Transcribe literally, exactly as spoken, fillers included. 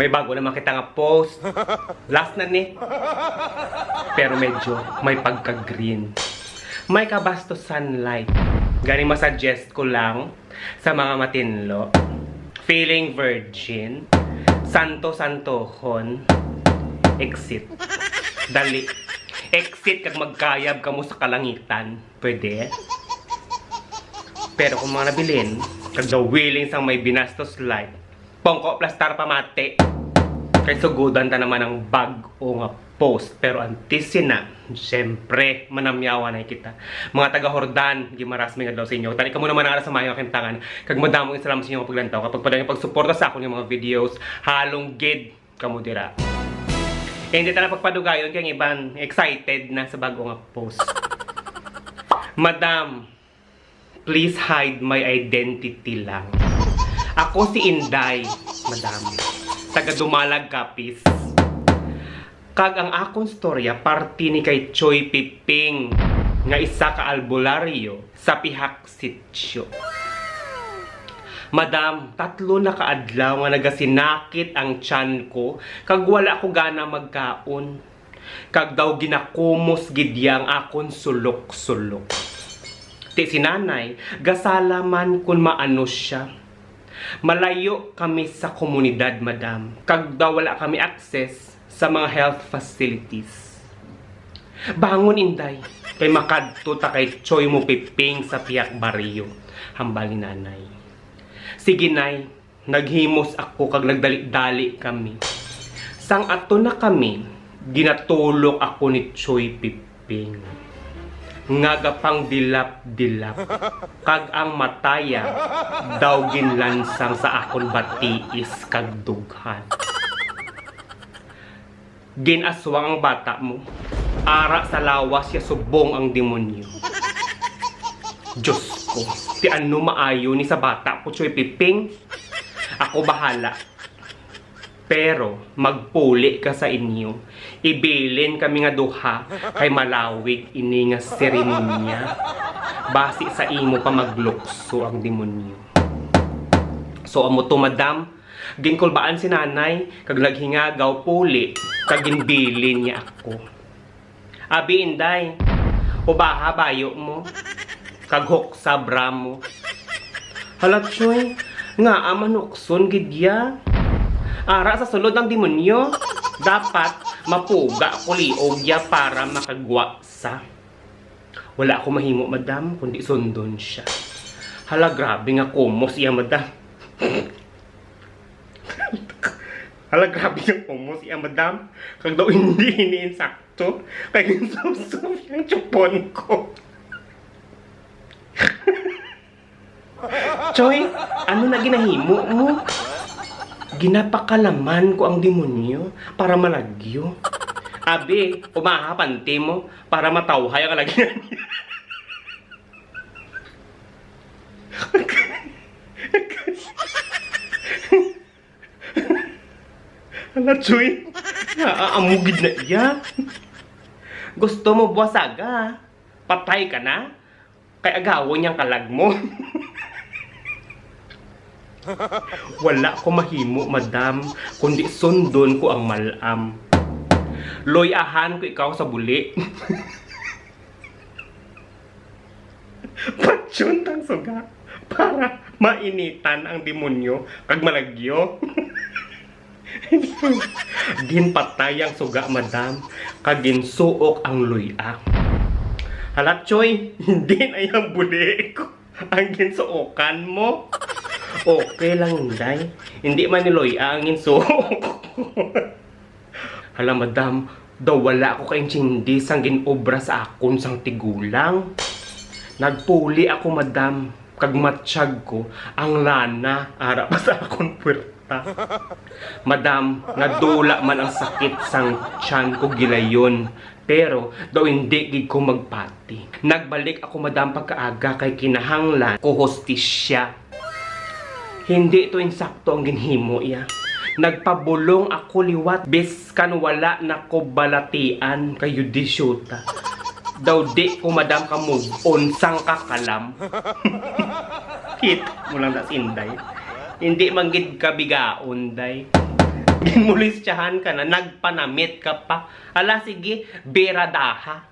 May bago naman kita nga post. Last na ni. Pero medyo may pagka-green. May kabastusan light. Gani masuggest ko lang sa mga matinlo. Feeling virgin. Santo-santohon. Exit. Dali. Exit kag magkayab kamo sa kalangitan. Pwede? Pero kung mga nabilin, kag daw willing sang may binastos light, pongko plastar pamati. Kay sugudan ta naman ang bag-o nga post. Pero antes sina, siyempre, manamyawan na kita. Mga taga Jordan, Guimaras, may adlaw sa inyo. Tani kamo naman ang sa mayo aking tangan. Kag madamo yung salamat sa inyong paglantaw. Kapag padang pagsuporta sa akon nga mga videos, halong gid kamo dira. Eh, hindi ta na pagpadugayon kay ang iban excited na sa bag-o nga post. Madam, please hide my identity lang. Ako si Inday, madam. Taga Dumalag, Capiz. Kag ang akon storya parte ni kay Choy Piping nga isa ka albularyo sa pihak sityo. Madam, tatlo na ka adlaw nga nagasinakit ang tiyan ko kag wala ko gana magkaon. Kag daw ginakumos gid iya ang akon sulok-sulok. Ti si nanay, gasala man kun maano siya. Malayo kami sa komunidad, madam, kag daw wala kami access sa mga health facilities. Bangon, Inday, kay makadto ta kay Choy mo Piping sa pihak baryo, hambal ni nanay. Sige, nay, naghimos ako kag nagdali-dali kami. Sang ato na kami, ginatulok ako ni Choy Piping nga gapangdilap-dilap, kag ang mataya daw ginlansang sa akon batiis kag dughan. Ginaswang ang bata mo. Ara sa lawas ya subong ang demonyo. Diyos ko, ti ano maayo ni sa bata ko, Choy Piping? Ako bahala. Pero magpuli ka sa inyo. Ibilin kami nga duha kay malawig ini nga seremonya. Basi sa imo pa maglukso ang demonyo. So amo to, madam, ginkulbaan si nanay kag naghingagaw puli kag ginbilin niya ako. Abi, Inday, ubaha bayo mo, kag huksa bra mo. Hala, Choy, ngaa man hukson gid ya? Ara sa sulod ang demonyo, dapat mapuga ko liog ya para makagwa sa. Wala ako mahimo, madam, kundi sundon siya. Hala, grabe nga kumos iya, madam. Hala, grabe nga kumos iya, madam. Kag daw hindi ini insakto. Kay ginsubsob ang chupon ko. Choy, ano na ginahimo mo? Ginapakalaman ko ang demonyo para malagyo. Abi, umaha panty mo para matawhay ang kalagyan. Hala, Choy. Naaamugid na iya. Gusto mo buwasaga? Patay ka na? Kay agawon niyang kalag mo. Wala ko mahimo, madam, kundi sundon ko ang malam. Loy-ahan ko ikaw sa buli. Patyon tang suga para mainitan ang demonyo kag malagyo. Ginpatay ang suga, madam, kag ginsuok ang luy-a. Hala, Choy, hindi na yang buli ko ang ginsuokan mo. Okay lang, Inday. Hindi man ni luy-a ang ginsuok. Hala, madam, daw wala ako kaintindi sang gin-obra sa akon sang tigulang. Nagpuli ako, madam, kag matsyag ko ang lana ara pa sa akon puwerta. Madam, nadula man ang sakit sang tiyan ko gilayon, pero daw indi gid ko magpati. Nagbalik ako, madam, pagkaaga kay kinahanglan ko hustisya. Hindi to insakto ang ginhimo iya. Nagpabulong ako liwat, biskan wala na ko balatian kay yudisyuta. Daw di ko, madam, ka move on sang kakalam. Kita mo lang na si Inday. Hindi man gid ka bigaon, day. Ginmolestyahan ka na, nagpanamit ka pa. Ala, sige, biradaha.